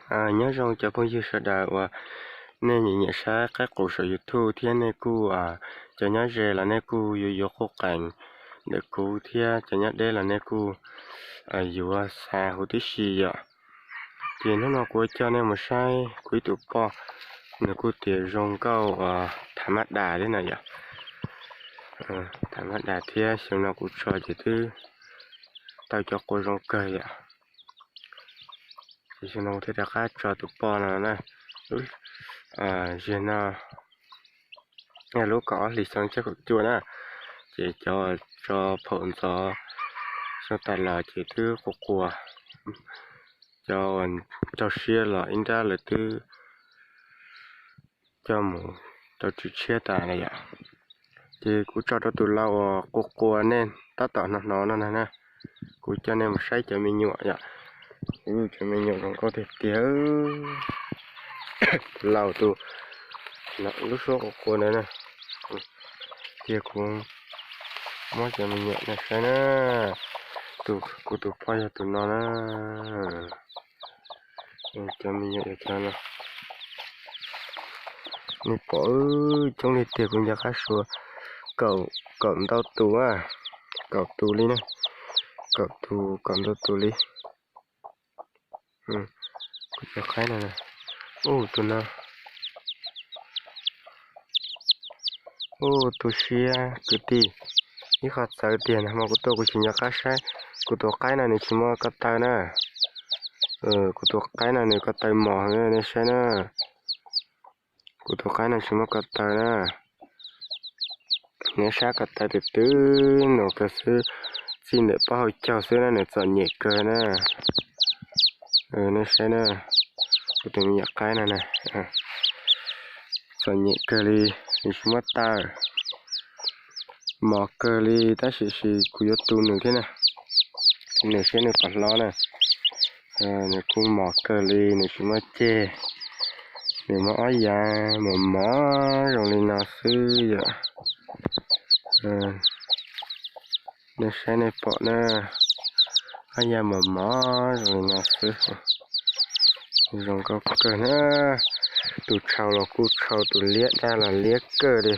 Nyob zoo cov phooj ywg sawv daws uas nej nyiam nyiam saib qaib qus saum YouTube thiab nej kuj, cov nyob ze los nej kuj yuav yuav quj qees ntawm kuv thiab cov nyob deb los nej kuj yuav xa huv tib si yom. Ces hnub no kuv coj nej mus saib kuv ib tug poj, nws kuj tias zoo nkauj uas thav mab das thiab na yom. Thav mab das thiab xyoo no kuv tso ces twb tau cov qua zoo kawg yom. Ces xyoo no kuv thiaj rov qab tso tus poj no na. Ziag no yog lub kaum ob hlis xyoo tshiab kaum cuaj na, ces cov tso phaum ntxov xyoo tas los ces twb qua qua, cov uas raug siab los ib nrab lawv twb coj mus rau tswv tshiab tas na yom. Ces kuv tso rau tus lau uas qua qua nej tab tom hnov hnov no na, kuv coj nej mus saib cov me nyuam yom. Cov me nyuam zoo nkauj tiag tiag. Tus lau tus lub suab qua qua ntawd na. Cia kuv muab cov me nyuam nej saib na. Kuv tus poj yog tus no na. Cov me nyuam yog cov no. Nej pom coob li tiag, kuv nco qab suav kaum ntau tus a, kaum tus li na, kaum tus kaum ntau tus li. Kuv cov qaib no, ub tus no, ub tu siab kwv tij. Ib qho txawv tiag, nag hmo kuv tuaj kuv tsis nco qab saib. Kuv tus qaib no nws tsis muaj ko taw na. Kuv tus qaib no nws ko taw mos, nej saib na. Kuv tus qaib no tsis muaj ko taw na. Nej saib ko taw twb twb nus kawg xwb, txij ntawm pob hauv caug xwb na, nws txom nyem kawg na. Nej saib na, kuv tus me nyuam qaib no na, txom nyem kawg li, nws tsis muaj taw, mos kawg li, tab sis kuv yuav tu nws thiab na, nws saib nws puas hlob na. Nws kuj mos kawg li, nws tsis muaj ceg, nws muaj ob yav mos mos zoo li no xwb yom. Nej saib nej pom na, ob yav mos mos zoo li no xwb. Zoo nkauj kawg na, tus tshau los kuj tshau, tus liab daj los liab kawg li.